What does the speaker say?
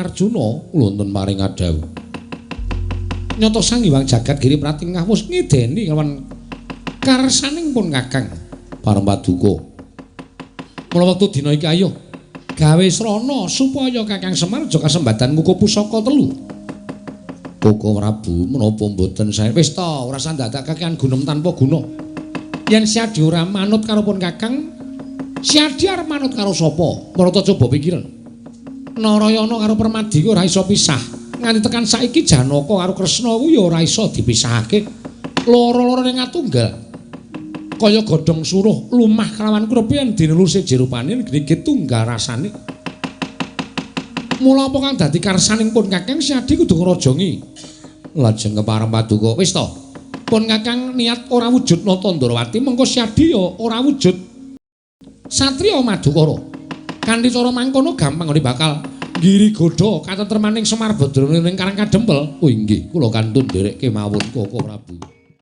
Arjuna wonten paring dhawuh. Nyata Sang Hyang Jagat Giri Pratingah wis ngideni kelawan karsaning pun Kakang Parang Paduka. Mula wektu dina iki ayo gawe srana supaya Kakang Semar aja kasembadan ngukup pusaka telu. Koko Prabu menapa mboten sae? Wis ta, ora usah dadak kakean gunem tanpa guna. Yen Siadi ora manut karo pun Kakang, Siadi arep manut karo sapa? Marata coba pikiran. Narayana karo Permadi ku ora iso pisah. Nganti tekan saiki Janaka karo Kresna kuwi ya ora iso dipisahake. Loro-lorone ngatunggal. Kaya godhong suruh lumah kelawan krepe yen dineluse jerupane gregit tunggal rasane. Mula apa kang dadi karsaning pun Kakang Siadi kudu ngrajangi. Lajeng kepareng paduka, wis ta. Pun Kakang niat ora wujud nata Ndrawati, mengko Siadi ya ora wujud satriya Madukara. Kanthi cara mangkono gampang ora bakal nggiri godha katentremaning Semar Badrana ing Karang Kadempel. Oh inggih, kula kantun nderek kemawon Koko Prabu.